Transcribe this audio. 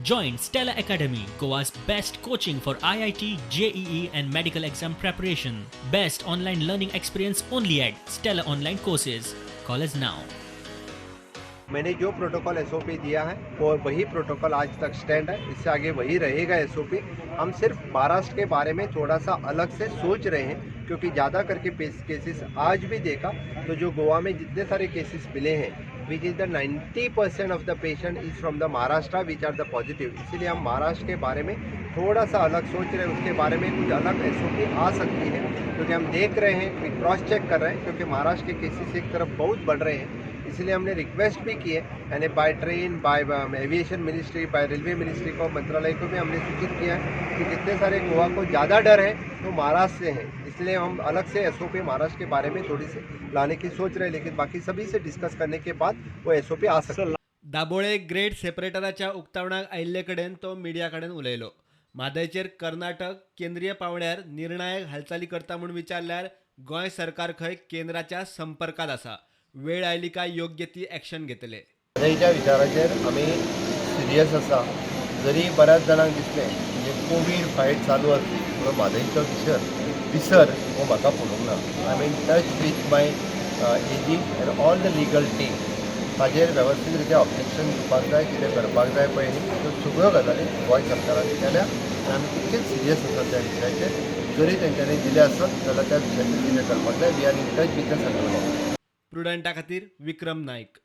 Join Stella Academy, Goa's best coaching for IIT, JEE, and medical exam preparation. Best online learning experience only at Stella Online Courses. Call us now. मैंने जो protocol SOP दिया है, वो वही protocol आज तक stand है। इससे आगे वही रहेगा एसओपी। हम सिर्फ महाराष्ट्र के बारे में थोड़ा सा अलग से सोच रहे हैं, क्योंकि ज़्यादा करके केसेस आज भी देखा तो जो गोवा में जितने सारे केसेस मिले हैं, which is the 90% of the patient is from the Maharashtra which are the positive। इसीलिए हम महाराष्ट्र के बारे में थोड़ा सा अलग सोच रहे हैं। उसके बारे में कुछ अलग एसओपी आ सकती है, क्योंकि हम देख रहे हैं, क्रॉस चेक कर रहे हैं, क्योंकि महाराष्ट्र के केसेस एक तरफ बहुत बढ़ रहे हैं। इसलिए हमने रिक्वेस्ट भी की है, यानी by train, by aviation ministry, by railway ministry को, मंत्रालय को भी हमने सूचित किया है कि जितने सारे गोवा को ज़्यादा डर है तो महाराष्ट्र से है। इसलिए हम अलग से एसओपी महाराष्ट्र के बारे में थोड़ी सी लाने की सोच रहे हैं, लेकिन बाकी सभी से डिस्कस करने के बाद वो एसओपी आ सकती है। दाबोळे ग्रेड सेपरेटराच्या उक्तावणाक आयिल्ले कडेन तो मिडिया कडेन उलयलो। म्हादयचेर कर्नाटक केंद्रीय पांवड्यार निर्णायक हालचाली करता म्हूण विचारल्यार गोंय सरकार खंय केंद्राच्या संपर्कात आसा, वेळ आयली काय योग्य ती एक्शन घेतले। म्हादयच्या विचाराचेर आमी सिरियस आसा। जरी बऱ्याच जाणांक दिसलें, म्हणजे कोवीड फायट चालू आसली म्हणून म्हादयचो विसर विसर हो म्हाका पडूंक ना। I am in touch with my AG and all the legal team। ताजेर वेवस्थीत रित्या ऑब्जेक्शन दिवपाक जाय, कितें करपाक जाय पळय न्ही, त्यो सगळ्यो गजाली गोंय सरकारान केल्या आनी आमी तितकेच सिरियस आसात त्या विशयाचेर। जरी तेंच्यांनी दिलें आसत जाल्यार त्या विशयाचेर कितें करपाक जाय, we are in touch with the central government। प्रुडंटा खातीर विक्रम नायक।